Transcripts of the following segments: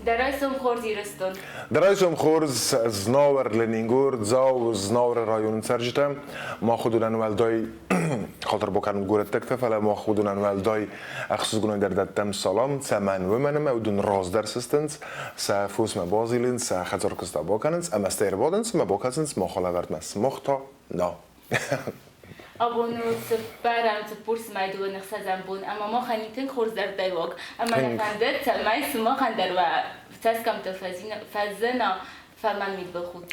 Дӕ райсом хорз, Ирыстон! Дӕ райсом хорз, Знауыр, Ленингор, Дзау, Знауыры районы цӕрджытӕ. Мах уыдонӕн уӕлдай хатыр бакӕнут горӕттӕгтӕ, фӕлӕ мах уыдонӕн уӕлдай ӕхсызгонӕй дӕр дӕттӕм салам, цӕмӕн уымӕн ӕмӕ уыдон раздӕр сыстынц, сӕ фосмӕ базилынц, сӕ хӕдзаркуыст бакӕнынц ӕмӕ стӕй ӕрбадынц ӕмӕ бакӕсынц мах алӕвӕрдмӕ. Сымах та нӕ. Абон у цыппӕрӕм цыппурсы мӕй 26-ӕм бон, ӕмӕ махӕн и тынг хорз зӕрдӕйуаг. Ӕмӕ нӕ фӕнды, цӕмӕй сымахӕн дӕр уӕ цӕсгӕмттыл фӕзына фӕлмӕн мидбылхудт.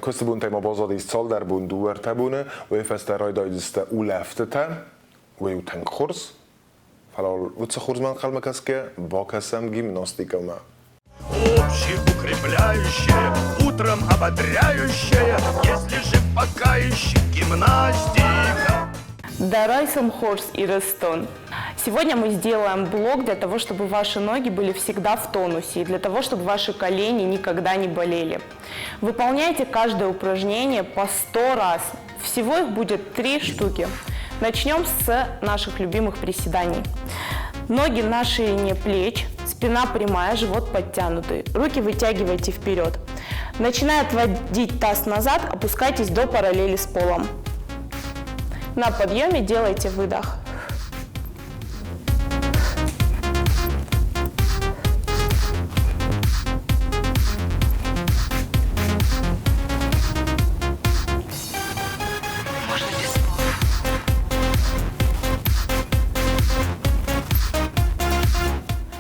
Куысты бонтӕй ма баззадис цалдӕр бон, дыууӕ-ӕртӕ боны, уый фӕстӕ райдайдзысты улӕфтытӕ, уый у тынг хорз. Фӕлӕ уыцы хорзмӕ ӕнхъӕлмӕ кӕсгӕ, бакӕсӕм гимнастикӕмӕ. Общеукрепляющее, утром ободряющее, если же пока еще гимнастика. Дӕ райсом хорз, Ирыстон! Сегодня мы сделаем блок для того, чтобы ваши ноги были всегда в тонусе и для того, чтобы ваши колени никогда не болели. Выполняйте каждое упражнение по 100 раз. Всего их будет 3 штуки. Начнем с наших любимых приседаний. Ноги на ширине плеч, спина прямая, живот подтянутый. Руки вытягивайте вперед. Начиная отводить таз назад, опускайтесь до параллели с полом. На подъеме делайте выдох.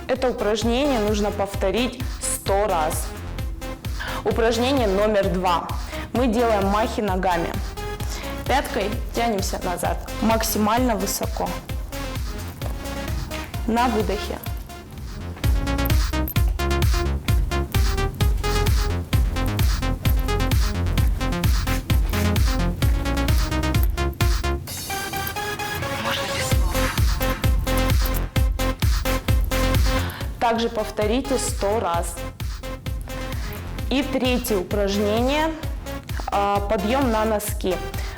Это упражнение нужно повторить 100 раз. Упражнение номер 2. Мы делаем махи ногами. Пяткой тянемся назад, максимально высоко. На выдохе. Также повторите 100 раз. И третье упражнение – подъем на носки.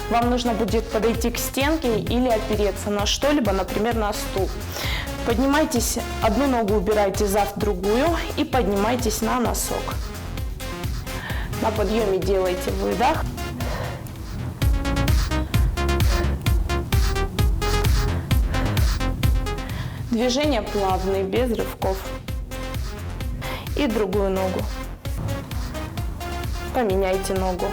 Вам нужно будет подойти к стенке или опереться на что-либо, например, на стул. Поднимайтесь, одну ногу убирайте за другую и поднимайтесь на носок. На подъеме делайте выдох. Движения плавные, без рывков. И другую ногу. Поменяйте ногу.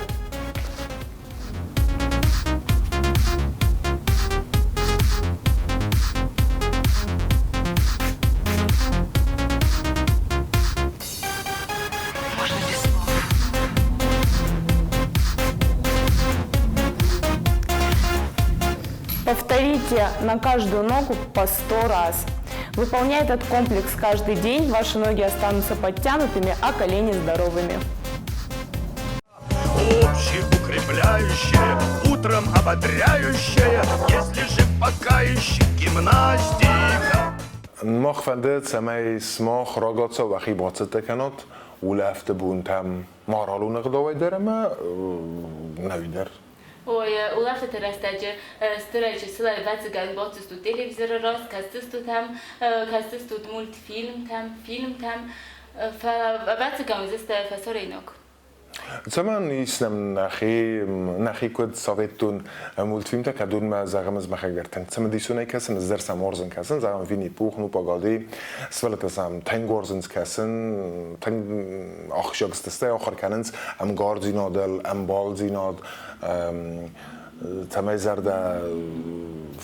Повторите на каждую ногу по 100 раз. Выполняя этот комплекс каждый день, ваши ноги останутся подтянутыми, а колени здоровыми. Общеукрепляющее, утром ободряющее, если же пока еще гимнастика. Мах фӕнды, цӕмӕй сымах рагацау уӕхи бацӕттӕ кӕнат улӕфты бонтӕм моралон ӕгъдауӕй дӕр ӕмӕ нӕуи дӕр. Ой, улӕфтыты рӕстӕджы стырӕй чысылӕй ӕвӕццӕгӕн бацыдыстут телевизоры раз, кӕсдзыстут ӕм, кӕсдзыстут мультфильмтӕм, фильмтӕм, фӕлӕ ӕвӕццӕгӕн уыдзысты фӕсарӕйнаг. Цӕмӕн ис нӕм нӕхи куыд цӕветтон мультфильмтӕ, кӕдонмӕ зӕгъӕм ӕз мӕхӕдӕг дӕр тынг цымыдисонӕй кӕсын, ӕз дӕр сӕм уарзын кӕсын, зӕгъӕм Винни-Пух, Ну погоди, сывӕллӕттӕ сӕм тынг уарзынц кӕсын, тынг ахсджиаг сты, стӕй ахуыр кӕнынц ӕмгардзинадыл, ӕмбалдзинад, цӕмӕй зӕрдӕ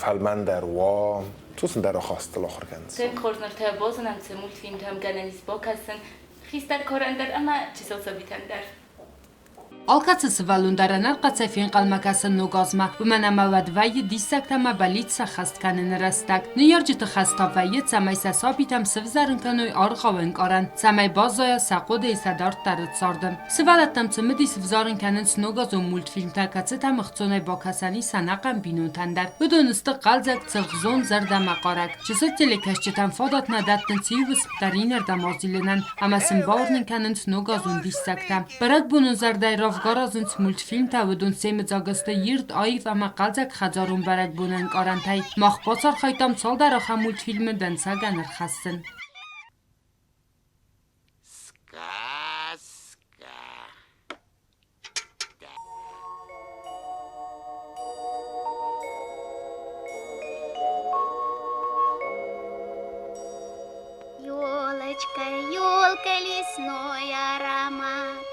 фӕлмӕндӕр уа, цуцындӕр ахастыл ахуыр кӕнынц. Тынг хорз ныртӕ базонӕм цы мультфильмтӕм гӕнӕн ис бакӕсын, хистӕр карӕн дӕр ӕмӕ чысыл сабитӕн дӕр. Алкӕцы сывӕллон дӕр ӕнӕрхъӕцӕй фенхъӕлмӕ кӕсы ног азмӕ, уымӕн ӕмӕ уӕд вӕййы диссӕгтӕ ӕмӕ бӕллиц сӕххӕст кӕныны рӕстӕг. Ныййарджыты хӕс та вӕййы, цӕмӕй сӕ сабитӕм сывзӕрын кӕной аргъауы ӕнкъарӕн, цӕмӕй баззайа сӕ хъуыдыйы сӕ дарддӕры царды. Сывӕллӕттӕм цымыдис ӕвзарын кӕнынц ногазон мультфильмтӕ, кӕцытӕм ӕхцонӕй бакӕсӕн ис ӕнӕхъӕн бинонтӕн дӕр. Уыдон сты хъӕлдзӕг, цыргъзонд, зӕрдӕмӕхъарӕг. Чысыл телекӕсджытӕн фадат нӕ дӕттынц иу уысм дӕр иннӕрдӕм азилынӕн ӕмӕ сын бауырнын кӕнынц ногазон диссӕгтӕ. Бӕрӕгбонон зӕрдӕйы равг аразынц мультфильмтӕ, уыдон семыдзаг сты ирд, аив ӕмӕ хъӕлдзӕг хӕдзарон бӕрӕгбоны ӕнкъарӕнтӕй. Мах бацархайдтам цалдӕр ахӕм мультфильмы дӕнцӕгӕн ӕрхӕссын. Елка, лесной аромат.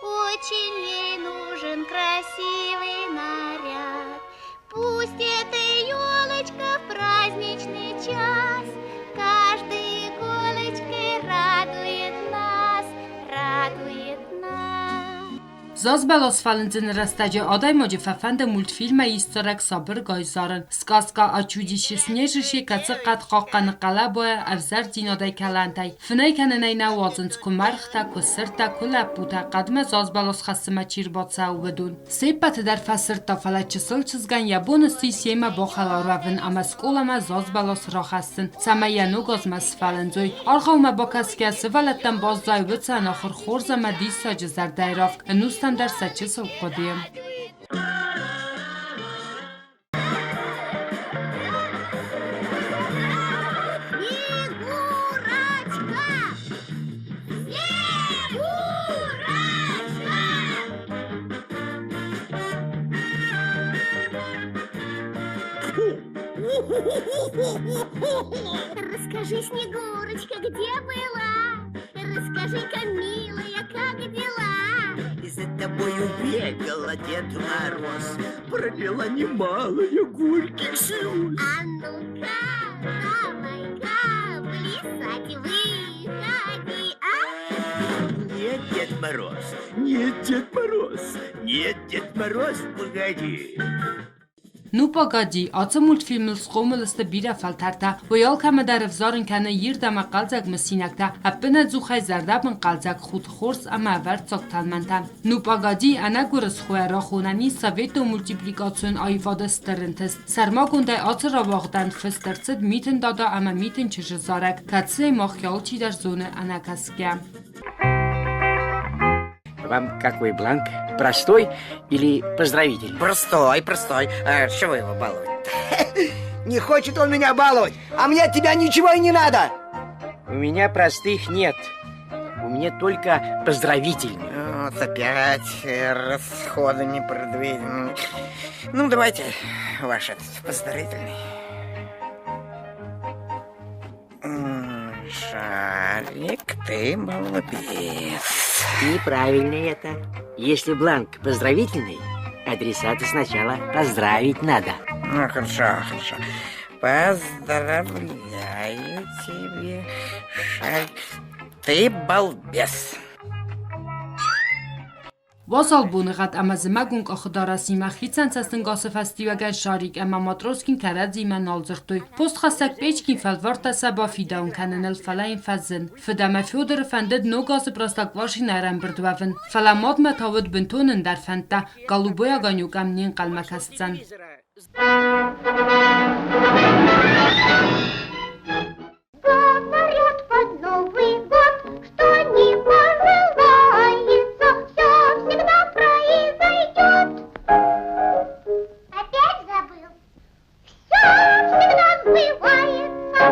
Очень ей нужен красивый наряд. Пусть эта елочка в праздничный час каждой иголочкой радует нас, радует нас. Зазбӕлас фӕлындзыны рӕстӕджы адӕймаджы фӕфӕнды мультфильмӕй исцӕрӕг сабыргай зарын. Сказка о чудище Снежище, кӕцы хъӕд хъахъхъӕны хъӕлӕбайӕ, ӕвзӕрдзинадӕй, кӕлӕнтӕй. Фынӕй кӕнынӕй нӕ уадзынц куы мӕргътӕ, куы сырдтӕ, куы лӕппутӕ, хъӕдмӕ зазбӕлас хӕссынмӕ чи рбацӕуы, уыдон. Се ппӕты дӕр фӕсырдта, фӕлӕ чысыл чызгӕн йӕ бон ссис йемӕ бахӕлар уӕвын ӕмӕ скъоламӕ зазбӕлас рахӕссын, цӕмӕй йӕ ног азмӕ сфӕлындзой. Аргъаумӕ бакӕсгӕ сывӕллӕттӕн баззайы уыцы ӕнахуыр хорз ӕмӕ диссаджы зӕрдӕйы равг, ӕнустӕм дӕр сӕ чысыл хъуыдыйы. Снегурочка! Снегурочка! Расскажи, Снегурочка, где была? Расскажи-ка, милая, как дела? И за тобою бегала Дед Мороз, пролила немалое горьких слез. А ну-ка, давай-ка, плясать выходи, а? Нет, Дед Мороз, нет, Дед Мороз, нет, Дед Мороз, погоди. Ну погоди, ацы мультфильмыл схъомыл сты бирӕ фӕлтӕртӕ. Уый алкӕмӕ дӕр ӕвзарын кӕны ирд ӕмӕ хъӕлдзӕг мысинӕгтӕ, ӕппынӕдзухӕй зӕрдӕбын хъӕлдзӕг худт, хорз ӕмӕ ӕвӕрццаг тӕлмӕнтӕ. Ну погоди ӕнӕгуырысхойӕ рахонӕн ис советон мультипликацион аивады стыр ӕнтыст. Сӕрмагондӕй ацы рауагъдӕн фыст ӕрцыд Митын Дада ӕмӕ Митын чызджы зарӕг, кӕцыйы мах алчидӕр зоны ӕнӕкӕсгӕ. Вам какой бланк? Простой или поздравительный? Простой, простой. А чего его баловать? Не хочет он меня баловать, а мне от тебя ничего и не надо. У меня простых нет. У меня только поздравительные. Вот опять расходы непредвиденные. Ну, давайте ваш этот поздравительный. Шарик, ты балбес. Неправильно это. Если бланк поздравительный, адресата сначала поздравить надо. Ну, хорошо, хорошо. Поздравляю тебе, Шарик. Ты балбес. Уазал боныгъӕд ӕмӕ зымӕгон къахыдарӕсимӕ хицӕн цӕстӕнгасы фӕстиуӕгӕн Шарик ӕмӕ Матроскин кӕрӕдзимӕ нал дзырдтой. Постхӕссӕг Печкин фӕлвӕрдта сӕ бафидауын кӕныныл, фӕлӕ йын фӕзын. Фыд ӕмӕ Федоры фӕндыд ног азы Простоквашино ӕрӕмбырд уӕвын, фӕлӕ мадмӕ та уыд бынтон ӕндӕр фӕндтӕ, Голубой огонек ӕм не нхъӕлмӕ кӕсдзӕн. Говорят, под Новый год, что не пожелается, все всегда произойдет. Опять забыл? Все всегда сбывается.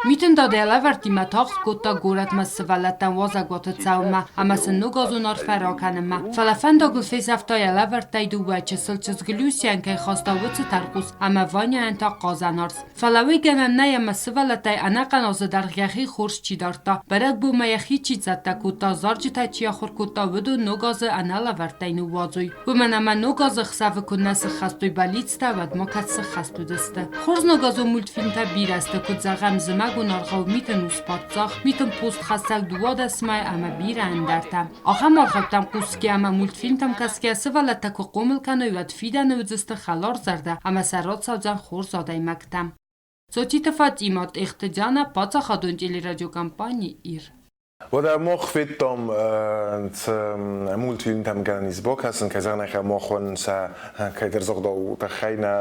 Митын Дада йӕ лӕвӕрттимӕ тагъд кодта горӕтмӕ сывӕллӕттӕн уазӕгуаты цӕуынмӕ ӕмӕ сын ногазон арфӕ ракӕнынмӕ. Фӕлӕ фӕндагыл фесӕфта йӕ лӕвӕрттӕй дыууӕ чысыл чызг Люсийӕн кӕй хаста, уыцы тӕрхъус ӕмӕ Ваняйӕн та хъазӕн арс. Фӕлӕ уый гӕнӕн нӕй ӕмӕ сывӕллӕттӕй ӕнӕхъӕн азы дӕргъ йӕхи хорз чи дардта, бӕрӕгбонмӕ йӕхи чи цӕттӕ кодта, зарджытӕ чи ахуыр кодта, уыдон ног азы ӕнӕлӕвӕрттӕй ныууадзой. Уымӕн ӕмӕ ног азы хсӕвы куыннӕ сыххӕст уой бӕллицтӕ, уӕд ма кӕд сыххӕст уыдысты. Хорз ногазон мультфильмтӕ бирӕ сты, куыд зӕгъӕм, зымӕгон аргъау Митын ус-паддзах, Митын постхӕссӕг 12 мӕй ӕмӕ бирӕ ӕндӕртӕ. Ахӕм аргъӕуттӕм хъусгӕ ӕмӕ мультфильмтӕм кӕсгӕ сывӕллӕттӕ куы хъомыл кӕной, уӕд фидӕны уыдзысты хӕларзӕрдӕ ӕмӕ сӕ рацӕудзӕн хорз адӕймӕгтӕ. Цотиты Фатимӕ, Тъехты Дианӕ, паддзахадон телерадиокомпани «Ир». Уӕдӕ мах федтам цы мультфильмтӕм гӕнӕн ис бакӕсын, кӕй зӕгъын ӕй хъӕуы, махӕн сӕ кӕйдӕр загъдау тыххӕй нӕ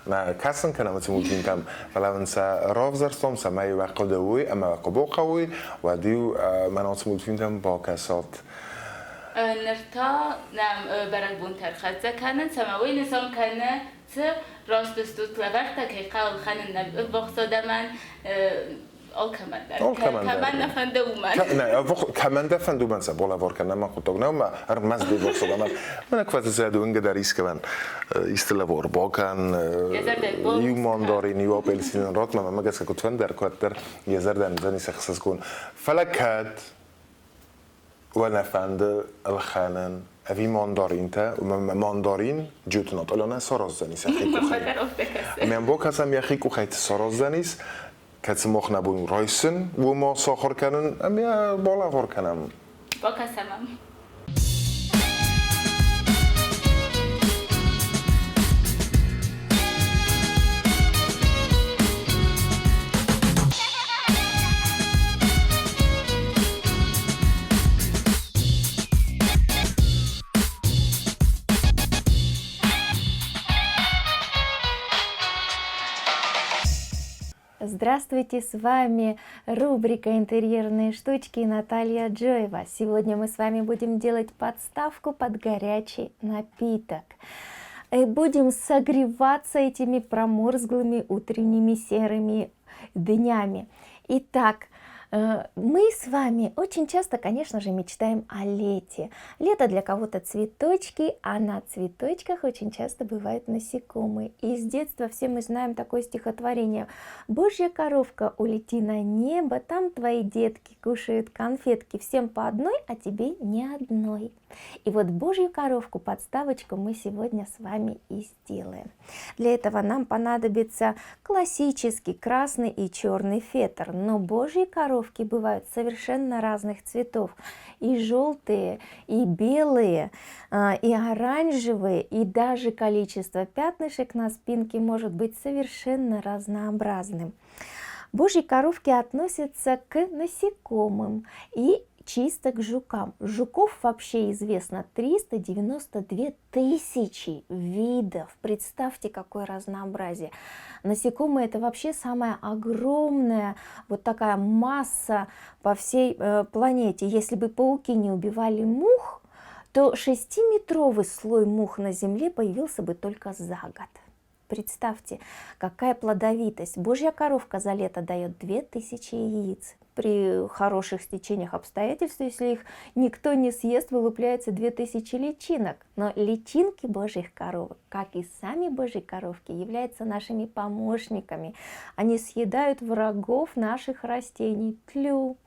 нӕ кӕсын кӕнӕм цы мультфильмтӕм, фӕлӕ уын сӕ равзӕрстам, цӕмӕй уӕ хъуыды уой ӕмӕ уӕ куы бахъӕуой, уӕд-иу мӕнӕ ацы мультфильмтӕм бакӕсат. Ныр та нӕм бӕрӕгбонтӕ ӕрхӕццӕ кӕнынц ӕмӕ уый нысан кӕны, цы раст стут лӕвӕрттӕ кӕй хъӕуы ӕлхӕнын нӕ ӕввахс адӕмӕн. Алкӕмӕн дӕр. Алкӕмӕн дӕр. Кӕмӕн нӕ фӕнды, уымӕн. Нӕ, кӕмӕн дӕ фӕнды, уымӕн сӕ балӕвар кӕн, мӕ хъуыддаг нӕу, мӕ ӕрмӕст де ввахсаг ӕмӕ мӕнӕ куы фӕзӕды уынгӕ дӕр искӕмӕн исты лӕвар бакӕн, иу мандарин, иу апельсинӕн ратт, мӕ гӕсгӕ куыд фӕндӕр, куыддӕр йӕ зӕрдӕ ндзӕнис ӕхсызгон. Фӕлӕ кӕд уӕ нӕ фӕнды ӕлхӕнын ӕви мандаринтӕ, мандарин джутын атъалонӕ сараздзӕнис йӕхи къухӕй. Ӕмӕ йӕм бакӕсӕм, йӕхи къухӕй цы сараздзӕнис, кӕцы мах нӕ бон у райсын, уымӕ сахуыр кӕнын ӕмӕ балӕвар кӕнӕм. Бакӕсӕм ӕм. Здравствуйте, с вами рубрика «Интерьерные штучки» Наталья Джоева. Сегодня мы с вами будем делать подставку под горячий напиток. И будем согреваться этими проморзглыми утренними серыми днями. Итак, мы с вами очень часто, конечно же, мечтаем о лете. Лето для кого-то цветочки, а на цветочках очень часто бывают насекомые. И с детства все мы знаем такое стихотворение. «Божья коровка, улети на небо, там твои детки кушают конфетки, всем по одной, а тебе ни одной». И вот Божью коровку, подставочку мы сегодня с вами и сделаем. Для этого нам понадобится классический красный и черный фетр, но Божьи коровки бывают совершенно разных цветов. И желтые, и белые, и оранжевые, и даже количество пятнышек на спинке может быть совершенно разнообразным. Божьи коровки относятся к насекомым и чисто к жукам. Жуков вообще известно 392 тысячи видов. Представьте, какое разнообразие. Насекомые — это вообще самая огромная вот такая масса по всей планете. Если бы пауки не убивали мух, то 6-метровый слой мух на Земле появился бы только за год. Представьте, какая плодовитость. Божья коровка за лето дает 2000 яиц. При хороших стечениях обстоятельств, если их никто не съест, вылупляется 2000 личинок. Но личинки божьих коровок, как и сами божьи коровки, являются нашими помощниками. Они съедают врагов наших растений, тлю.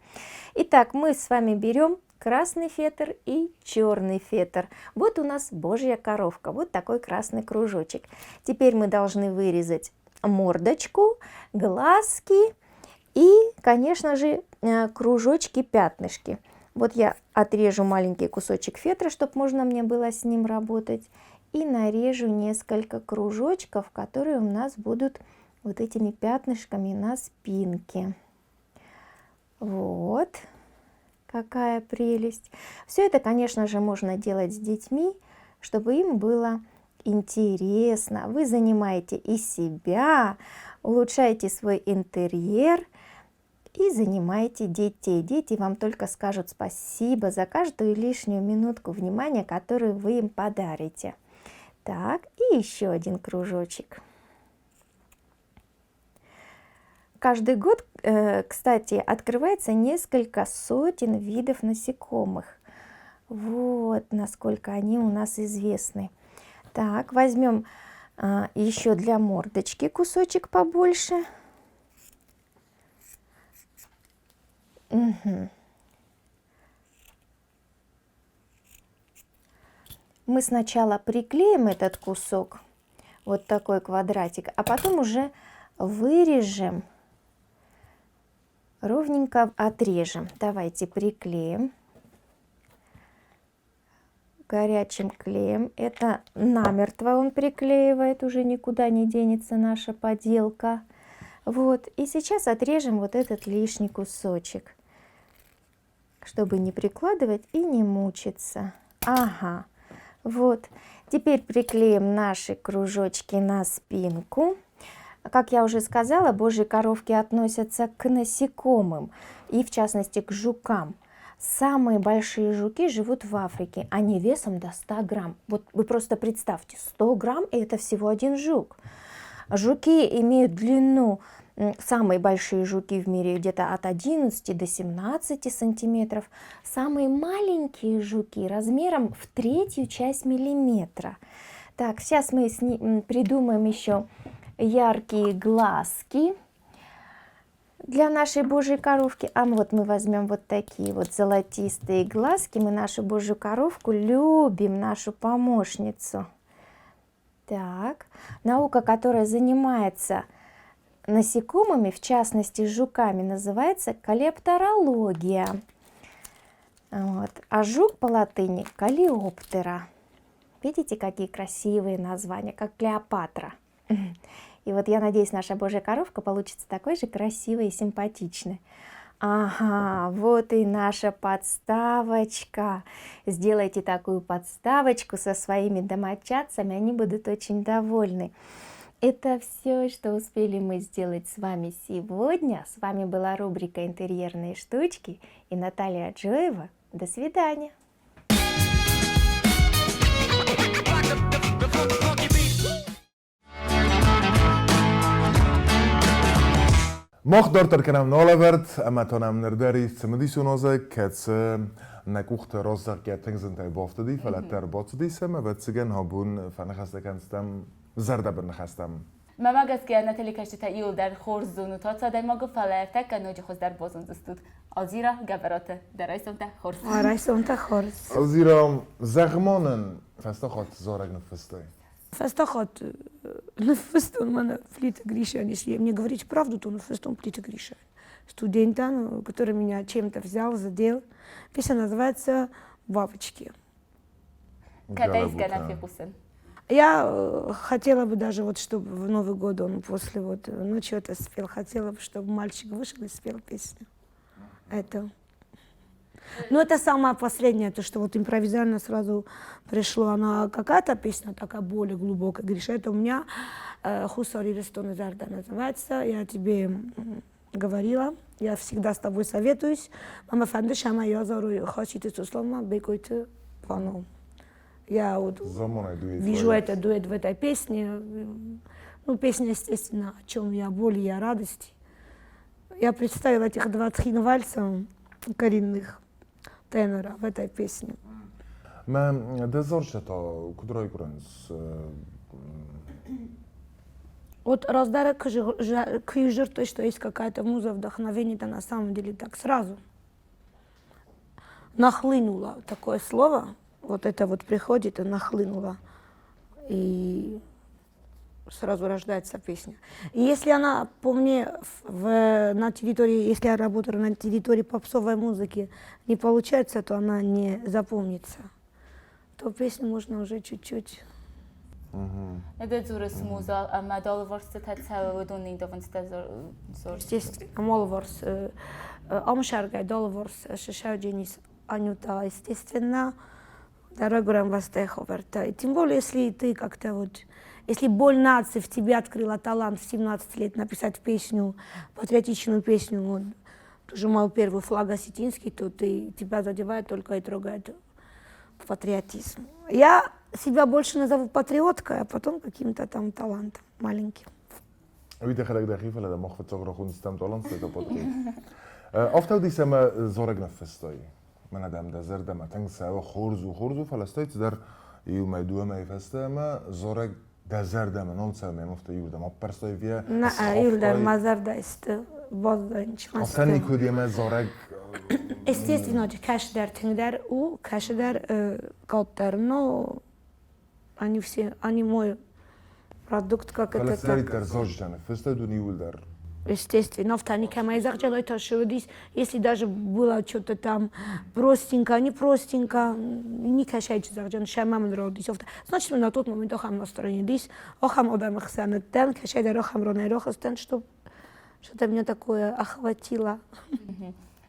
Итак, мы с вами берем красный фетр и черный фетр. Вот у нас божья коровка, вот такой красный кружочек. Теперь мы должны вырезать мордочку, глазки и, конечно же, кружочки-пятнышки. Вот я отрежу маленький кусочек фетра, чтоб можно мне было с ним работать, и нарежу несколько кружочков, которые у нас будут вот этими пятнышками на спинке. Вот какая прелесть. Все это, конечно же, можно делать с детьми, чтобы им было интересно. Вы занимаете и себя, улучшаете свой интерьер и занимаете детей. Дети вам только скажут спасибо за каждую лишнюю минутку внимания, которую вы им подарите. Так, и еще один кружочек. Каждый год, кстати, открывается несколько сотен видов насекомых. Вот насколько они у нас известны. Так, возьмем еще для мордочки кусочек побольше. Угу. Мы сначала приклеим этот кусок, вот такой квадратик, а потом уже вырежем, ровненько отрежем. Давайте приклеим горячим клеем. Это намертво он приклеивает, уже никуда не денется наша поделка. Вот, и сейчас отрежем вот этот лишний кусочек, чтобы не прикладывать и не мучиться. Ага, вот. Теперь приклеим наши кружочки на спинку. Как я уже сказала, божьи коровки относятся к насекомым и, в частности, к жукам. Самые большие жуки живут в Африке, они весом до 100 грамм. Вот вы просто представьте, 100 грамм — это всего один жук. Жуки имеют длину Самые большие жуки в мире где-то от 11 до 17 сантиметров. Самые маленькие жуки размером в третью часть миллиметра. Так, сейчас мы придумаем еще яркие глазки для нашей божьей коровки. А вот мы возьмем вот такие вот золотистые глазки. Мы нашу божью коровку любим, нашу помощницу. Так, наука, которая занимается насекомыми, в частности жуками, называется колепторология. Вот. А жук по латыни калиоптера. Видите, какие красивые названия, как Клеопатра. И вот я надеюсь, наша божья коровка получится такой же красивой и симпатичной. Ага, вот и наша подставочка. Сделайте такую подставочку со своими домочадцами, они будут очень довольны. Это все, что успели мы сделать с вами сегодня. С вами была рубрика «Интерьерные штучки» и Наталья Джоева. До свидания! Мах дарддӕр кӕнӕм нӕ алӕвӕрд ӕмӕ та нӕм ныр дӕр ис цымыдисон азӕг, кӕцы нӕ къухты раззаггӕ тынг зынтӕй бафтыди, фӕлӕ дӕр бацыдис ӕмӕ, ӕвӕццӕгӕн, абон фӕныхӕстӕ кӕндзыстӕм зӕрдӕбын ныхӕстӕм. Мӕмӕ гӕсгӕ нӕ телекӕсджытӕ иуылдӕр хорз зонут ацы адӕймагы, фӕлӕ ӕртӕккӕ ноджы хуыздӕр базондзыстут. Алзира Гӕбӕраты, дӕ райсомтӕ хорз. Райсомтӕ хорз. Алзира, зӕгъ-ма нын, фӕстаг хатт зарӕг ныффыстай? Фӕстаг хатт ныффыстон мӕнӕ Плиты Гришӕн, если мне говорить правду, то ныффыстон Плиты Гришӕн. Студентӕн, который меня чем-то взял, задел. Песня называется «Бабочки». Кӕдӕй гӕнӕ фехъусын? Я хотела бы даже вот, чтобы в Новый год он после вот ночью это спел. Хотела бы, чтобы мальчик вышел и спел песню. Это. Но это самое последнее, то, что вот импровизально сразу пришло. Она какая-то песня такая более глубокая. Гриша, это у меня Хуссар Ирыстон Зарда называется. Я тебе говорила, я всегда с тобой советуюсь. Мама фанды шама я зару хочет условно бекойте пану. Я вот вижу это дуэт в этой песне. Ну, песня, естественно, о чем я, боли, я радости. Я представила этих два цхинвальца коренных тенора в этой песне. Мӕ дӕ зарджытӕ та куыд райгуырынц? Вот раздара кыжыр, то, что есть какая-то муза вдохновение, это на самом деле так сразу. Нахлынуло такое слово, вот это вот приходит и нахлынуло. И сразу рождается песня. И если она по мне на территории, если я работаю на территории попсовой музыки, не получается, то она не запомнится. То песню можно уже чуть-чуть. Дӕ дзурыс муза ӕмӕ дӕлвӕрстытӕ цӕуы, уыдон ниндовынц дӕ зор. Естественно, молворс, омшаргай долворс, шишаудженис Анюта, естественно, дорогой Вастеховерта. И тем более, если ты как-то вот, если боль нации в тебе открыла талант в 17 лет написать песню, патриотичную песню, вот, тоже мой первый флаг осетинский, то ты, тебя задевает только и трогает патриотизм. Я себя больше назову патриоткой, а потом каким-то там талантом маленьким. Уый дӕхӕдӕг дӕхи фӕлӕ дӕ мах фыццаг рахондзыстӕм талант это патриот. Афтӕ уыдис ӕмӕ зарӕг ныффыстай. Мӕнӕ дӕм дӕ зӕрдӕмӕ тынг цӕуы, хорз у, хорз у, фӕлӕ стӕй цыдӕр иу мӕй, дыууӕ мӕйы фӕстӕ ӕмӕ зарӕг дӕ зӕрдӕмӕ нал цӕуы, мӕм афтӕ иуырдӕм аппӕрстай виа. Нӕ, иуырдӕм мӕ зӕрдӕ сты баззайынч. Афтӕ никуы уыди ӕмӕ зарӕг Естественно, кӕсдӕр тынгдӕр у, кӕсдӕр къаддӕр, но они все, они мой продукт, как это так. Естественно, афтӕ никӕмӕй зӕгъджӕлӕй тӕссыдис, если даже было что-то там простенько, не простенько, никӕсӕйчы зӕгъджӕн, сӕмӕ мын родис. Значит, на тот момент ахӕм настроение дис, ахӕм адӕмы хсӕн дӕн, кӕсӕйдӕр ахӕм ронӕй рахызтӕн, что что-то меня такое охватило.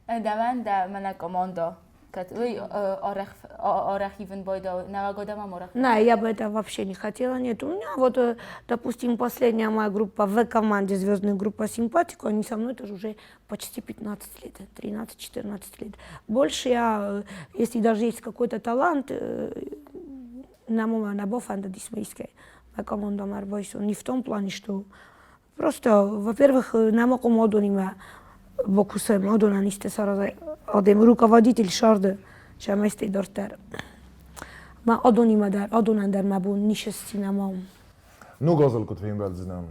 Дӕуӕн дӕ мӕнӕ команда Кӕд уый арӕх арӕх ивын байдау нӕуӕг адӕмӕм арӕх? Не, я бы это вообще не хотела. Нет, у меня вот, допустим, последняя моя группа в команде «Звездная группа Симпатико», они со мной тоже уже почти 15 лет, 13-14 лет. Больше я, если даже есть какой-то талант, на мой на бофанда дисмейской, моя команда Марбойсон, не в том плане, что Просто, во-первых, нӕма хъуамӕ бакусӕм, адонӕн исты саразай. Адӕм руководитель сӕрды сӕмӕстӕй дарддӕр. Мӕ адонимӕ дӕр, адонӕн дӕр мӕ бон ницы сси нӕма у. Ног азыл куыд фембӕлдзынӕ?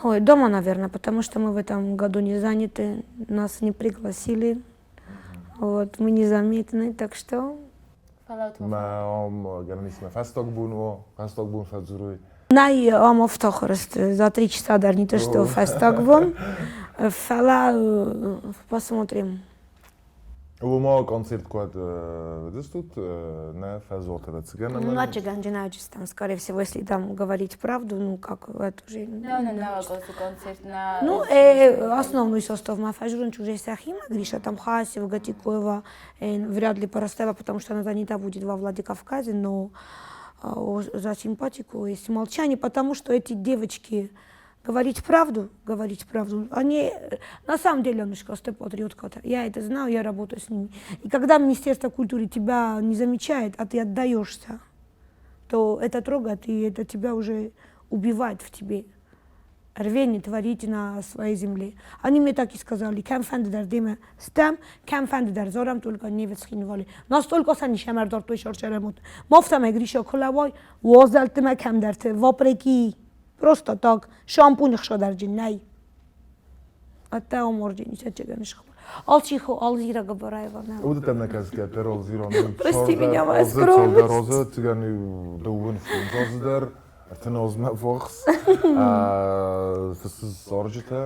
Ой, дома, наверное, потому что мы в этом году не заняты, нас не пригласили. Вот, мы незаметны, так что... Мӕ ам гӕнӕн фӕстаг бон уа, фӕстаг бон фӕдзурой. Нӕй, ам ӕфтахуырст за 3 часа дӕр не то что фӕстаг бон, фӕлӕ посмотрим. Уыма концерт куад тут нӕ фӕзуаты ӕвӕццӕгӕн. Ну, там, скорее всего, если там говорить правду, ну, как это уже... концерт на... Ну, основной состав ма фӕзурын уже Сахима, Гриша там Хасев, Гатикоева, вряд ли Поростева, потому что она занята будет во Владикавказе, но за симпатику есть молчание, потому что эти девочки говорить правду, они на самом деле, он просто патриотка. Я это знаю, я работаю с ними. И когда Министерство культуры тебя не замечает, а ты отдаешься, то это трогает, и это тебя уже убивает в тебе. Рвение творить на своей земле. Они мне так и сказали, кӕмфӕнды дӕр демӕ стӕм, кӕмфӕнды дӕр зарӕм, только не в Цхинвали. Настолько сӕ ничем ӕрдардтой шарчаремот. Мафтам Гриша Кулавай, уазӕлтты кӕмдӕрты, вопреки. Просто так, шампунь хшадарджин, нӕй. Аттао морджин, исӕччегӕн Алчихо, Алзира Габараева. Уыдтӕм нӕ кӕсгӕ дӕр Алзира. Прости меня, моя скромность. Цыган дыууын фондз азы дӕр, ӕртын азмӕ ввахс. Фыссы зарджытӕ.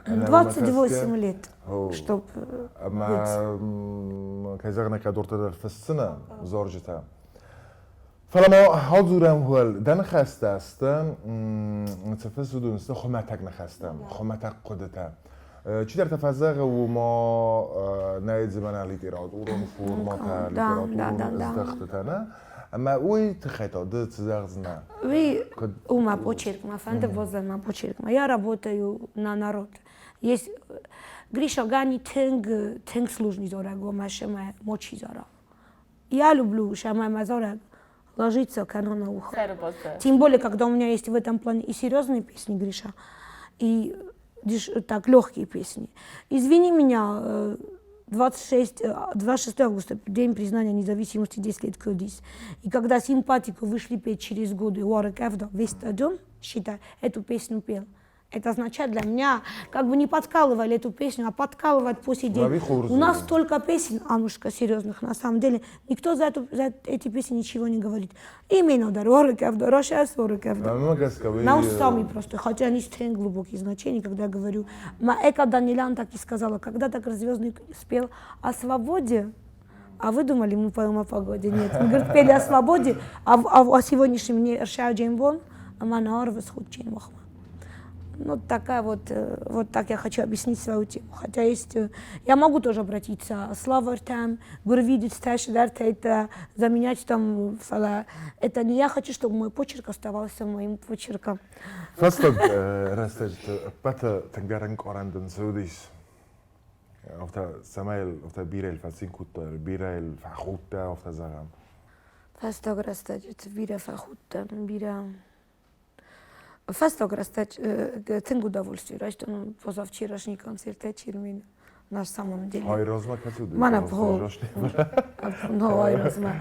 28 лет, чтоб Ӕмӕ, кӕй зӕгъын ӕй хъӕуы, дӕр фыссынӕ зарджытӕ. Фӕлӕ ма адзурӕм уал дӕ ныхӕстӕ сты, цы фысс уыдон сты хуымӕтӕг ныхӕстӕ, хуымӕтӕг хъуыдытӕ. Чидӕртӕ фӕзӕгъы, уыма нӕй дзы мӕнӕ литературон формӕтӕ, литературон здӕхтытӕ, нӕ? Ӕмӕ уый тыххӕй та ды цы зӕгъдзынӕ? Уый у мӕ почерк, мӕ фӕнды баззад мӕ почеркмӕ. Я работаю на народ. Есть Гриша Гани тынг, тынг сложный зарӕг у ӕмӕ сӕмӕ мочи зара. Я люблю Шамай Мазораг ложиться кано на ухо. Тем более, когда у меня есть в этом плане и серьезные песни, Гриша, и так легкие песни. Извини меня, 26 августа, день признания независимости, 10 лет Кёдис. И когда симпатику вышли петь через годы Уорек Эвдо, весь стадион, считай, эту песню пел. Это означает для меня, как бы не подкалывали эту песню, а подкалывать по сей день. У нас столько песен, Анушка, серьезных, на самом деле. Никто за эти песни ничего не говорит. Именно На устами просто, хотя они очень глубокие значения, когда я говорю. Эка Данилян так и сказала, когда так звездный спел о свободе, а вы думали, мы поем о погоде? Нет. Мы, говорит, пели о свободе, а о сегодняшнем мне Эршаджейн Аманаар Васхудчин Махма. Ну, такая вот, вот так я хочу объяснить свою тему. Хотя есть, я могу тоже обратиться, Слава там, Гурвидец, это заменять там, это не я хочу, чтобы мой почерк оставался моим почерком. Фӕстаг рӕстӕджыты ӕппӕты тынгдӕр ӕнкъарӕн дын цы уыдис? Афтӕ цӕмӕй афтӕ бирӕ фӕцин кодтай, бирӕ фӕхудтӕ, афтӕ зӕгъӕм. Фӕстаг рӕстӕджыты бирӕ фӕхудтӕн, бирӕ. Фӕстаг рӕстӕг тынг удовольствие райстон позавчерашний концерт Чермин на самом деле. Айразмӕ кӕцы уыди? Мӕнӕ Ну, айразмӕ.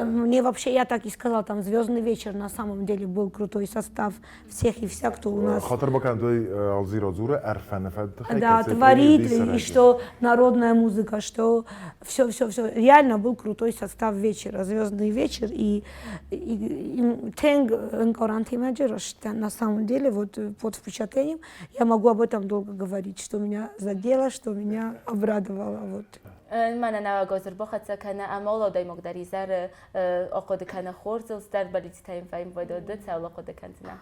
Мне вообще, я так и сказала, там «Звездный вечер» на самом деле был крутой состав всех и вся, кто у нас... Хатыр бакӕн, Алзира дзуры ӕрфӕны Да, творит, и что народная музыка, что все, все, все. Реально был крутой состав вечера, «Звездный вечер», и тынг ӕнкъарӕнты на самом деле, вот под впечатлением, я могу об этом долго говорить, что меня задело, что меня обрадовало. Вот. Мӕнӕ нӕуӕг аз ӕрбахӕццӕ кӕны ӕмӕ алы адӕймаг дӕр изӕры ахъуыды кӕны хорзыл, цыдӕр бӕллицтӕ йын вӕййы, уӕдӕ ды цӕуыл ахъуыды кӕндзынӕ?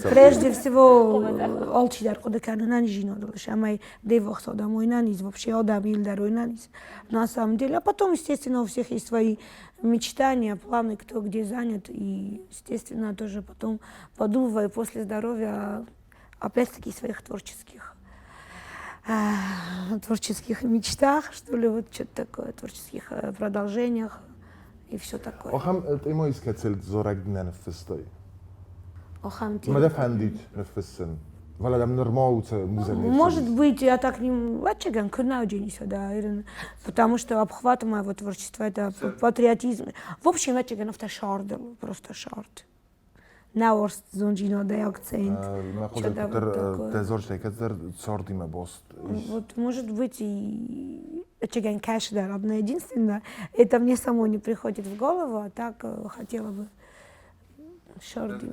Прежде всего, алчидӕр хъуыды кӕны ӕнӕниздзинадыл, цӕмӕй де ввахс адӕм уой ӕнӕниз, вообще адӕм иылдӕр уой ӕнӕниз. На самом деле. А потом, естественно, у всех есть свои мечтания, планы, кто где занят. И, естественно, тоже потом подумываю после здоровья опять-таки своих творческих мечтах, что ли, вот что-то такое, творческих продолжениях. И все такое. Ахӕм темӕ искӕцыл дзурӕг нӕ ныффыстай? Ахӕм Мӕ дӕ фӕндид ныффыссын? Фӕлӕ дӕм нырма у музӕ Может быть, я так не... Ӕвӕццӕгӕн, куы да, потому что обхват моего творчества – это патриотизм. В общем, ӕвӕццӕгӕн, афтӕ шардыл, просто шард. Нӕ уарзондзинадӕй акцент. Мӕ хъуыды дӕ кӕддӕр цардимӕ баст. Вот, может быть, и ӕвӕццӕгӕн кӕсдӕр одна единственная. Это мне самой не приходит в голову, а так хотела бы шарди.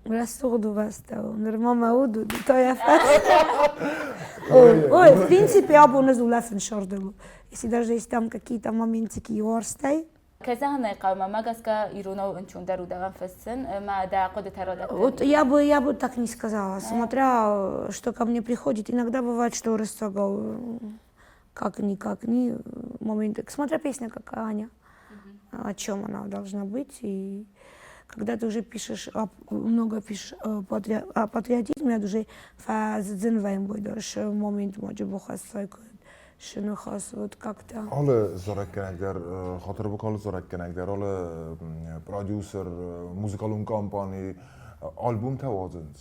Рӕсугъд у бӕстӕ у. Нырма мӕ уд у, та йӕ фӕстӕ. Ой, в принципе, абон ӕз улӕфын сӕрдыл. Если даже есть там какие-то моментики уарзтӕй. Кӕй зӕгъын ӕй хъӕуы, мӕнмӕ гӕсгӕ иронау ӕнцондӕр у дӕуӕн фыссын, ӕмӕ дӕ хъуыдытӕ радӕттын. Вот я бы так не сказала, смотря что ко мне приходит. Иногда бывает, что расцогал как-никак, ни моменты. Смотря песня какая, Аня, о чем она должна быть. И когда ты уже пишешь, много пишешь о патриотизме, уже фӕзындзӕн дӕр момент ма бохӕссай шыныхас вот как-то. Алы зарӕггӕнӕг дӕр, хатыр алы зарӕггӕнӕг дӕр, алы продюсер, музыкалон компани альбомтӕ уадзынц.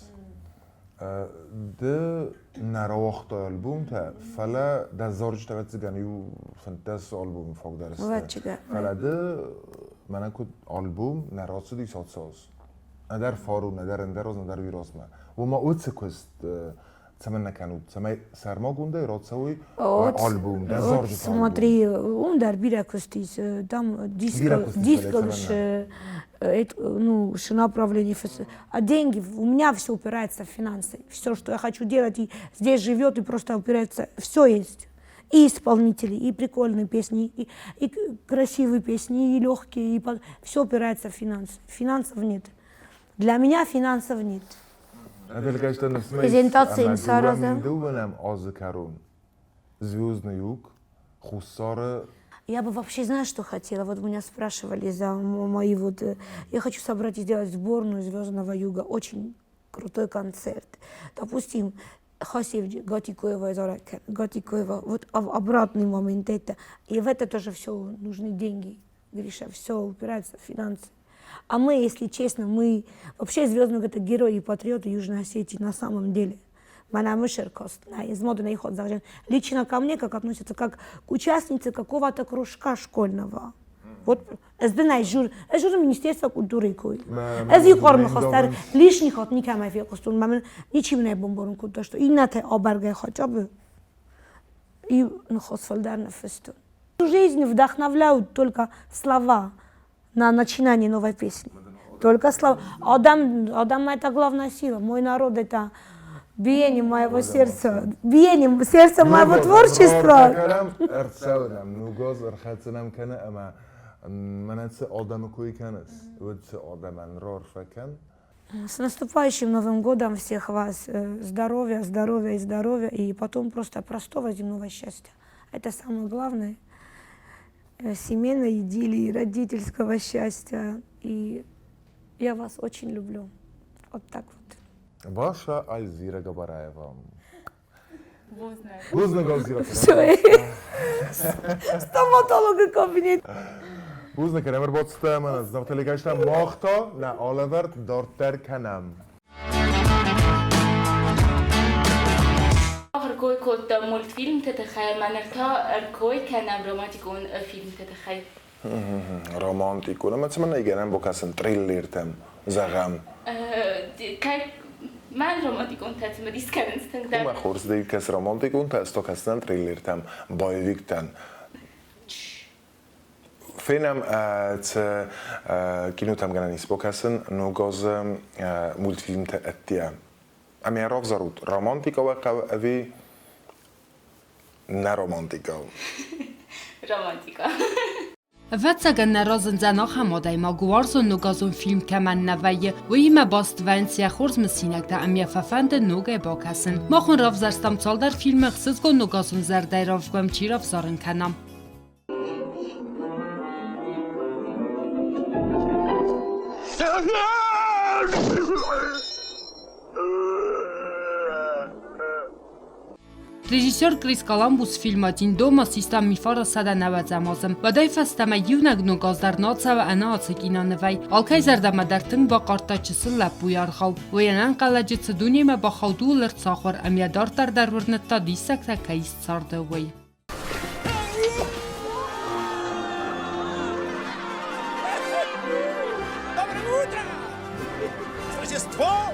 Ды нӕ рауагътай альбомтӕ, фӕлӕ дӕ зарджытӕ ӕвӕццӕгӕн иу 15 альбомы фаг дӕр сты. Фӕлӕ ды мӕнӕ куыд альбом нӕ рацыдис ацы аз. Нӕдӕр фарон, нӕдӕр ӕндӕр аз, нӕдӕр уый размӕ. Уымӕ уыцы куыст цӕмӕн нӕ кӕнут? Цӕмӕй сӕрмагондӕй рацӕуой альбом, дӕ зарджыты Смотри, уым дӕр бирӕ куыст ис. Там дискыл ну, направление. А деньги, у меня все упирается в финансы. Все, что я хочу делать, и здесь живет, и просто упирается, все есть. И исполнители, и прикольные песни, и красивые песни, и легкие, и все упирается в финансы. Финансов нет. Для меня финансов нет. Презентация сараза. Звездный юг, Хуссары. Я бы вообще, знаешь, что хотела? Вот меня спрашивали за мои вот... Я хочу собрать и сделать сборную Звездного юга. Очень крутой концерт. Допустим, Хасев Гатикоева, Гатикоева. Вот обратный момент это. И в это тоже все нужны деньги, Гриша. Все упирается в финансы. А мы, если честно, мы вообще Звездный это герои и патриоты Южной Осетии на самом деле. Лично ко мне как относятся, как к участнице какого-то кружка школьного. Вот ez дынай жур, ez жур Министерство культуры кой. Ez иқор мехостар лишний ход никамай феқустун, мамын ничим не бомборун куда что иннате абаргай хотя бы и нхосфалдар нафестун. Жизнь вдохновляют только слова на начинание новой песни. Только слова. Адам, Адам это главная сила. Мой народ это биение моего сердца, биение сердца моего творчества. С наступающим Новым годом всех вас! Здоровья, здоровья и здоровья, и потом просто простого земного счастья. Это самое главное. Семейной идиллии, родительского счастья. И я вас очень люблю. Вот так вот. Ваша Альзира Габараева. Бузныг. Бузныг, Все. Стоматолога кабинет. Бузныг, ӕрбацыдтӕ ӕмӕ завталикӕстӕ мах та нӕ алӕвӕрд дарддӕр кӕнӕм. Ӕркой кодтам мультфильмты тыххӕй ӕмӕ ныр та ӕркой кӕнӕм романтикон фильмты тыххӕй. Романтикон. Ӕмӕ цӕмӕн нӕй гӕнӕн бакӕсын триллертӕм, зӕгъӕм? Кӕй мӕн романтиконтӕ цымыдис кӕнынц тынгдӕр. Уымӕ хорз дӕ кӕс романтиконтӕ, ӕз та кӕсдзынӕн триллертӕм, боевиктӕн. Фенӕм, цы кинотӕм гӕнӕн ис бакӕсын ног азы мультфильмтӕ ӕддейӕ. Ӕмӕ равзарут, романтикӕ уӕ хъӕуы ӕви нӕ романтикӕ? Романтикӕ. Ӕвӕццӕгӕн нӕ разындзӕн ахӕм адӕймаг, уарзон ногазон фильм кӕмӕн нӕ вӕййы, уыимӕ баст вӕййынц йӕ хорз мысинӕгтӕ ӕмӕ йӕ фӕфӕнды ногӕй бакӕсын. Мах уын равзӕрстам цалдӕр фильмы ӕхсызгон ногазон зӕрдӕйы равгӕм чи равзарын кӕна. Режиссер Крис Коламбус фильм «Один дома» систа мифары 190 азы. Уӕдӕй фӕстӕмӕ иунӕг ног аз дӕр нӕ цӕуы ӕнӕ ацы кинонывӕй. Алкӕй зӕрдӕмӕ дӕр тынг бахъардта чысыл лӕппуйы аргъау. Уый ӕнӕнхъӕлӕджы цы дунемӕ бахауд, ууыл ӕрцахуыр ӕмӕ йӕ дарддӕр дӕр уырныдта диссӕгтӕ кӕй царды, уый. Доброе утро! С Рождеством!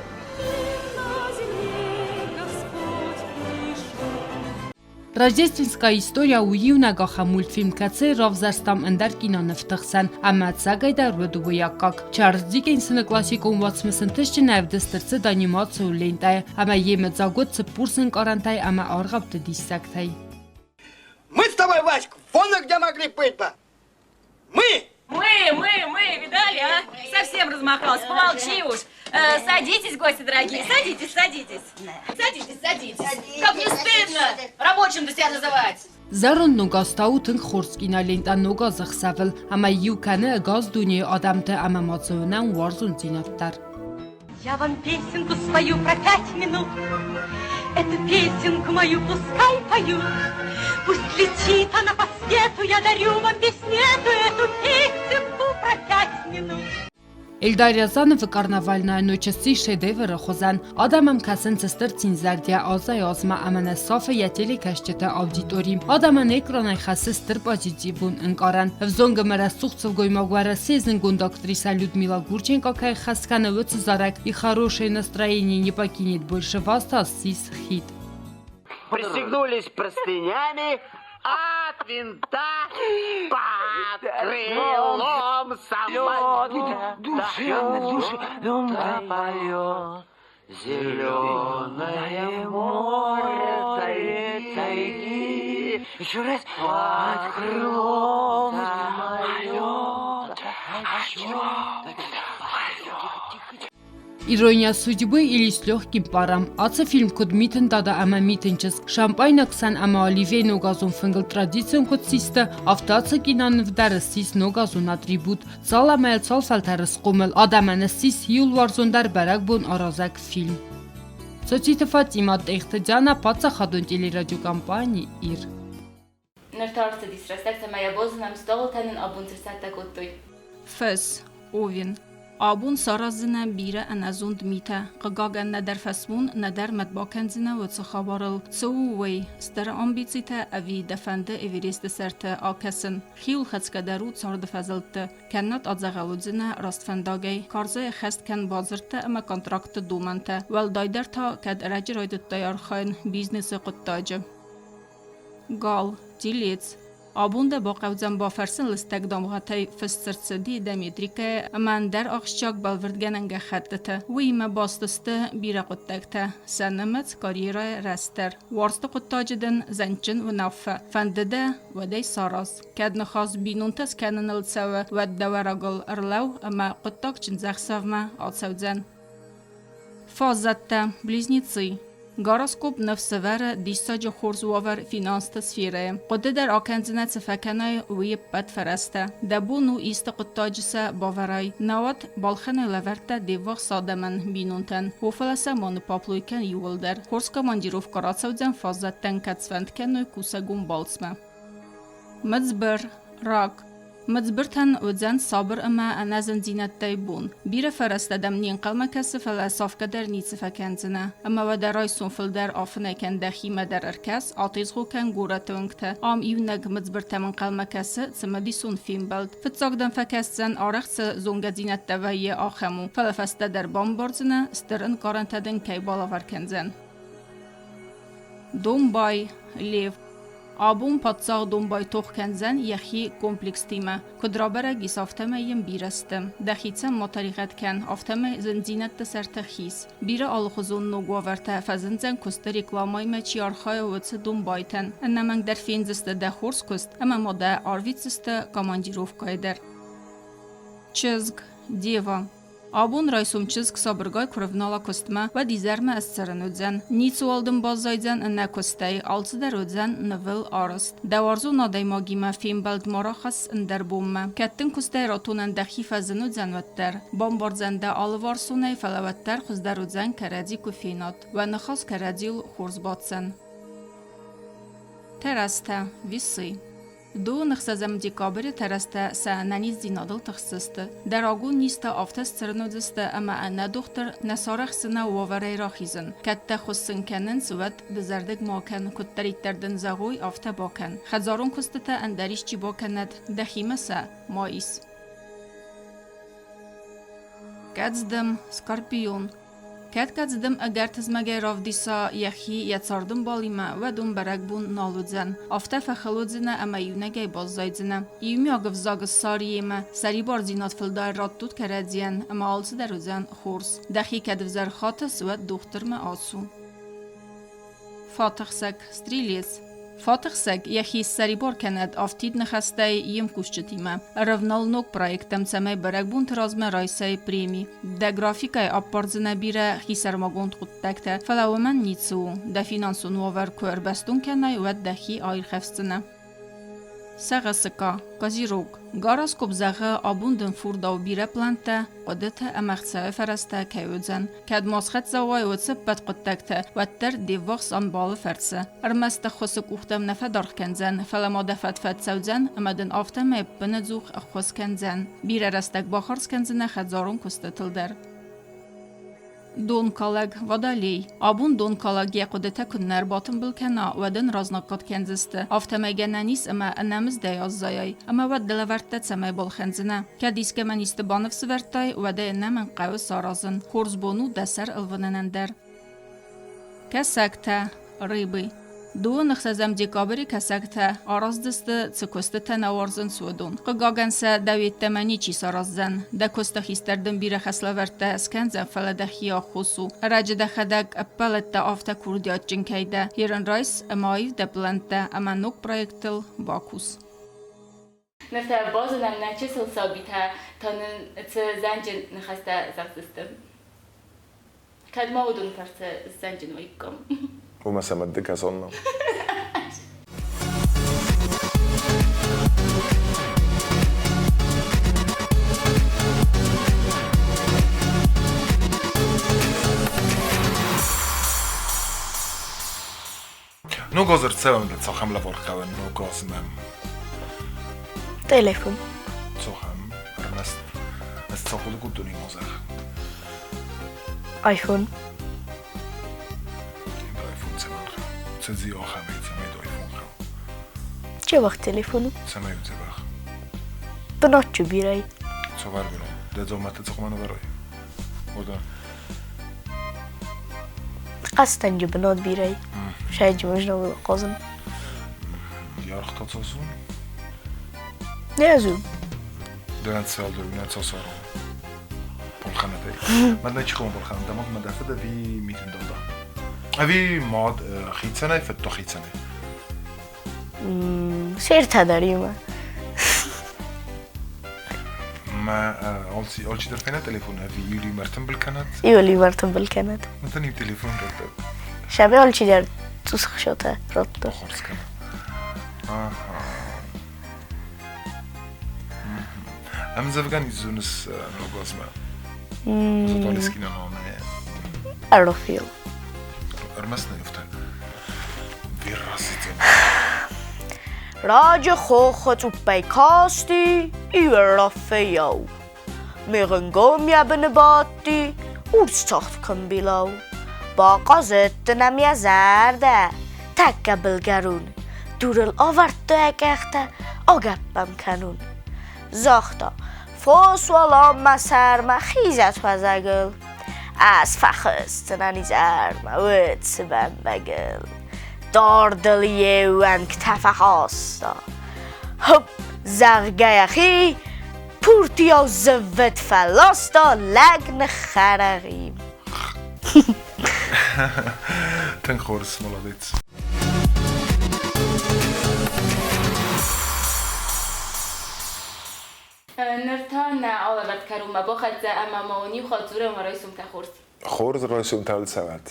Рождественская история у иунӕг ахӕм мультфильм, кӕцыйы равзӕрстам ӕндӕр кинонывты хсӕн ӕмӕ ӕцӕгӕйдӕр уыд уый аккаг. Чарльз Диккенсоны классикон уацмыс ӕнтыстджын ӕвдыст ӕрцыд анимацион лентӕйы ӕмӕ йемыдзаг уыд цыппурсы ӕнкъарӕнтӕй ӕмӕ аргъӕутты диссӕгтӕй. Мы с тобой, Васька, вон где могли быть бы. Мы! Мы, мы, мы, видали, а? Совсем размахался. Помолчи уж. Э, садитесь, гости дорогие, садитесь, садитесь. Садитесь, садитесь. Как не стыдно рабочим-то себя называть. Зӕронд ног аз та у тынг хорз кинолентӕ ног азы хсӕвыл ӕмӕ иу кӕны ӕгас дунейы адӕмты ӕмӕ ма дзы уынӕм уарзондзинад дӕр. Я вам песенку спою про 5 минут. Эту песенку мою пускай поют. Пусть летит она по свету, я дарю вам песню эту, эту песенку про 5 минут. Эльдар Рязановы «Карнавальная ночь» сси шедевры хуызӕн. Адӕм ӕм кӕсынц стыр цинзӕрдӕ азӕй-азмӕ ӕмӕ нӕ сафы йӕ телекӕсджыты аудитори. Адӕмӕн экранӕй хӕссы стыр позитивон ӕнкъарӕн. Ӕвзонг ӕмӕ рӕсугъд сылгоймаг Уӕрӕсейы зындгонд актрисӕ Людмила Гурченко кӕй хӕс кӕны, уыцы зарӕг «И хорошее настроение не покинет больше вас» та ссис хит. Пристегнулись простынями от винта под крылом самолета. Душевно, душевно поет. Зеленое море тайги. Еще раз. Под крылом самолета. О чем Ирония судьбы или с легким паром. Ацы фильм куыд Митын дада ӕмӕ Митын чызг, шампайнаг сӕн ӕмӕ оливье ногазон фынгыл традицион куыд систы, афтӕ ацы киноныв дӕр ссис ногазон атрибут. Цал ӕмӕ цал фӕлтӕры схъомыл, адӕмӕн ссис иууылуарзондӕр бӕрӕгбон аразӕг фильм. Цоциты Фатима, Тъехты Диана, паддзахадон телерадиокомпани Ир. Ныр та ӕрцыдис рӕстӕг, цӕмӕй йӕ базонӕм, стъолтӕ нын абон цы рцӕттӕ кодтой. Фыс, Овен. Абон сараздзынӕ бирӕ ӕнӕзонд митӕ. Хъыгагӕн, нӕдӕр фӕсмон, нӕдӕр мӕт бакӕндзынӕ уыцы хабарыл. Цы у уый? Стыр амбицитӕ ӕви дӕ фӕнды Эвересты сӕрты акӕсын? Хиуылхӕцгӕ дӕр у царды фӕзылдты. Кӕннод адзӕгъӕл уыдзынӕ раст фӕндагӕй. Карзӕй ӕххӕст кӕн бадзырдтӕ ӕмӕ контрактты домӕнтӕ. Уӕлдайдӕр та, кӕд ӕрӕджы райдыдтай архайын бизнесы хъуыддаджы. Гал, телец. Абон дӕ бахъӕудзӕн бафӕрсын лыстӕг дамгъӕтӕй фыст цы рцыди дӕ метрикӕйы ӕмӕ ӕндӕр ахсджиаг бӕлвырдгӕнӕн гӕххӕттыты. Уыимӕ баст сты бирӕ хъуыддӕгтӕ, сӕ нымӕц карьерӕйы рӕзт дӕр. Уарзты хъуыддаджы дын зӕндджын уынаффӕ. Фӕнды дӕ, уӕд ӕй сараз. Кӕд ныхас бинонтӕ скӕныныл цӕуы, уӕд дӕ уӕрагыл ӕрлӕуу ӕмӕ хъуыддаг чындзӕхсӕвмӕ ацӕудзӕн. Фаззӕттӕ, близнецы. Гороскоп ныфс ӕвӕры диссаджы хорз уавӕр финансты сферӕйы. Хъуыды дӕр акӕндзынӕ цы фӕкӕнай, уый ӕппӕт фӕрӕзтӕ. Дӕ бон у исты хъуыддаджы сӕ бавӕрай. Науӕд балхӕнай лӕвӕрттӕ де ввахс адӕмӕн, бинонтӕн. О, фӕлӕ сӕ ма ныппаплой кӕн иууылдӕр. Хорз командировкӕ рацӕудзӕн фаззӕттӕн, кӕд сфӕнд кӕной кусӕгон балцмӕ. Мыдзбыр, рак. Мыдзбыртӕн уыдзӕн сабыр ӕмӕ ӕнӕзындзинӕдтӕй бон. Бирӕ фӕрӕзтӕ дӕм не нхъӕлмӕ кӕсы, фӕлӕ сафгӕ дӕр ницы фӕкӕндзынӕ. Ӕмӕ уӕдӕ райсом фылдӕр афынӕй кӕн дӕхимӕ дӕр ӕркӕс, атезгъо кӕн горӕты уынгтӕ. Ам иунӕг мыдзбыртӕм ӕнхъӕлмӕ кӕсы цымыдисон фембӕлд. Фыццаг дӕм фӕкӕсдзӕн, арӕх цы зонгӕдзинӕдтӕ вӕййы, ахӕм у, фӕлӕ фӕстӕдӕр бамбардзынӕ, стыр ӕнкъарӕнтӕ дын кӕй балӕвар кӕндзӕн. Домбай, Лев. Абон паддзах домбай тох кӕндзӕн йӕхи комплекстимӕ. Куыд рабӕрӕг ис, афтӕмӕй йын бирӕ сты. Дӕхицӕн ма тӕригъӕд кӕн, афтӕмӕй зындзинӕдты сӕрты хиз. Бирӕ алыхуызон ног уавӕртӕ фӕзындзӕн куысты рекламӕимӕ чи архайы, уыцы домбайтӕн. Ӕнӕмӕнгдӕр фендзысты дӕ хорз куыст ӕмӕ ма дӕ арвитдзысты командировкӕйы дӕр. Чызг, Дева. Абон райсом чызг сабыргай куы рывнала куыстмӕ, уӕд изӕрмӕ ӕсцӕрын уыдзӕн. Ницыуал дын баззайдзӕн ӕнӕ куыстӕй, алцыдӕр уыдзӕн нывыл арӕзт. Дӕ уарзон адӕймагимӕ фембӕлд ма рахӕсс ӕндӕр бонмӕ. Кӕд дын куыстӕй ратонӕн дӕхи фӕзын уыдзӕн, уӕддӕр. Бамбардзӕн дӕ алыварсонӕй, фӕлӕ уӕддӕр хуыздӕр уыдзӕн кӕрӕдзи куы фенат. Уӕ ныхас кӕрӕдзийыл хорз баддзӕн. Тӕрӕзтӕ, весы. Дыууын ӕхсӕзӕм декабры тӕрӕзтӕ сӕ ӕнӕниздзинадыл тыхсдзысты. Дӕ рагон низтӕ афтӕ сцырын уыдзысты, ӕмӕ ӕнӕ дохтыр нӕ сарӕхсдзынӕ уавӕрӕй рахизын. Кӕд дӕ хуыссын кӕнынц, уӕд дызӕрдыг ма кӕн, куыддӕриддӕр дын зӕгъой, афтӕ бакӕн. Хӕдзарон куыстытӕ ӕндӕр исчи бакӕнӕд, дӕхимӕ сӕ ма ис. Кӕдздым, скорпион. Кӕд кӕдздым ӕгӕр тызмӕгӕй равдиса йӕхи йӕ цардӕмбалимӕ, уӕд уым бӕрӕгбон нал уыдзӕн. Афтӕ фӕхыл уыдзынӕ ӕмӕ иунӕгӕй баззайдзынӕ. Иумиаг ӕвзаг ссар йемӕ, сӕрибардзинад фылдӕр раттут кӕрӕдзийӕн, ӕмӕ алцыдӕр уыдзӕн хорз. Дӕхи кӕд ӕвзӕр хатыс, уӕд дохтырмӕ ацу. Фатыхсӕг, стрелец. Фатыхсӕг йӕхи ссӕрибар кӕнӕд афтид ныхӕстӕй йе мкусджытимӕ. Ӕрӕвнал ног проекттӕм, цӕмӕй бӕрӕгбонты размӕ райсай преми. Дӕ графикӕй аппардзынӕ бирӕ хисӕрмагонд хъуыддӕгтӕ, фӕлӕ уымӕн ницы у. Дӕ финансон уавӕр куы ӕрбӕстон кӕнай, уӕд дӕхи аирхӕфсдзынӕ. Сӕгъӕсыка, Козерог. Гороскоп зӕгъы, абон дын фурдау бирӕ плӕнттӕ, хъуыдытӕ ӕмӕ хцайы фӕрӕзтӕ кӕй уыдзӕн. Кӕд ма схӕццӕ уай уыцы ӕппӕт хъуыддӕгтӕ, уӕддӕр де ввахс ӕмбалы фӕрцы. Ӕрмӕст ӕххуысы къухтӕм нӕ фӕдаргъ кӕндзӕн, фӕлӕ ма дӕ фӕд-фӕд цӕудзӕн ӕмӕ дын афтӕмӕй ӕппынӕдзух ӕххуыс кӕндзӕн. Бирӕ рӕстӕг бахардз кӕндзынӕ хӕдзарон куыстытыл дӕр. Донкалӕг, Водолей. Абон донкалӕг йӕ хъуыдытӕ куыннӕ ӕрбатымбыл кӕна, уӕд ын разнаггад кӕндзысты. Афтӕмӕй гӕнӕн ис ӕмӕ ӕнӕмыздӕй аззайай. Ӕмӕ уӕд дӕ лӕвӕрттӕ цӕмӕй балхӕндзынӕ? Кӕд искӕмӕн исты баныфсӕвӕрдтай, уӕд ӕй ӕнӕмӕнг хъӕуы саразын. Хорз бон у дӕ сӕр ӕлвынынӕн дӕр. Кӕсӕгтӕ, рыбы. Дыууын ӕхсӕзӕм декабры кӕсӕгтӕ араздзысты, цы куыстытӕ нӕ уарзынц, уыдон. Хъыгагӕн сӕ дӕу йеддӕмӕ ничи сараздзӕн. Дӕ куысты хистӕр дын бирӕ хӕслӕвӕрдтӕ скӕндзӕн, фӕлӕ дӕхи аххос у. Ӕрӕджы дӕхӕдӕг ӕппӕлыдтӕ афтӕ курдиатджын кӕй дӕ. Ерын райс ӕмӕ аив дӕ плӕнттӕ ӕмӕ ног проекттыл бакус. Ныр та базонӕм нӕ чысыл сабитӕ та нын цы зӕнджын ныхӕстӕ зӕгъдзысты. Кӕд ма уыдон фӕрцы сзӕнджын уаиккам. Уымӕ сӕ мӕдды кӕсонмӕ. Ног аз ӕрцӕуӕм дӕ цахӕм лӕвар хъӕуы ног азмӕ? Телефон. Цахӕм? Ӕрмӕст ӕз цахъуыды кодтон имозӕх. iPhone. iPhone цӕмӕн хъӕуы? Цӕдзи ахӕмӕй цӕмӕй iPhone хъӕуы? Чевах телефону. Цӕмӕй у дзӕбӕх? Бынатчы бирӕй. Цавӕр бынат? Дӕ дзаумӕттӕ цӕхмӕ нывӕрай? Ода. Хъӕстӕнджы бынат бирӕй. Шайджы можно было хъазын. Яргъ та цас у? Не зу. Дӕ цалдӕр нӕ цасаро. Полханатӕй. Мад чи хъом полхан, дамаг ма дӕ ӕви митын дада? Ӕви мад хицӕнӕй, фыд та хицӕнӕй? Се ртӕ дӕр иумӕ. Ма алчидӕр фена телефон ӕви иу мӕртымбыл кӕнӕд? Иу мӕртымбыл кӕнӕд. Мӕтӕн иу телефон раттӕд. Сабе алчидӕр цъус хсотӕ радта. Хорз кӕна. Аха. Ӕмдзӕвгӕ низзоныс ног азмӕ? Заталискина номе. Аэрофил. Ӕрмӕст нӕ афтӕ. Верасите. Раджы хохы цъуппӕй касти Иерофеяу. Мигъынгом йӕ быны бадти урс цагъд къуымбилау. Бахъазыдтӕн ӕм йӕ зӕрдӕ тӕккӕ былгӕрон. Дурыл авӕрдта йӕ къӕхтӕ, агӕпп ӕм кӕнон. Загъта, фос уӕлӕмӕ сӕрмӕ хизӕт уӕзӕгыл. Ӕз фӕхӕсдзынӕн изӕрмӕ уыцы бӕмбӕгыл. Дардыл йе уӕнгтӕ фӕхаста. Хыпп, зӕгъгӕ, йӕхи пуртийау зыввыт фӕласта, лӕг ныххӕрӕг и. Тынг хорз, молодец. Ныр та нӕ алӕвӕрд кӕронмӕ бахӕццӕ ӕмӕ ма уын иу хатт дзурӕм уӕ райсомтӕ хорз. Хорз райсомтӕ цӕуӕд.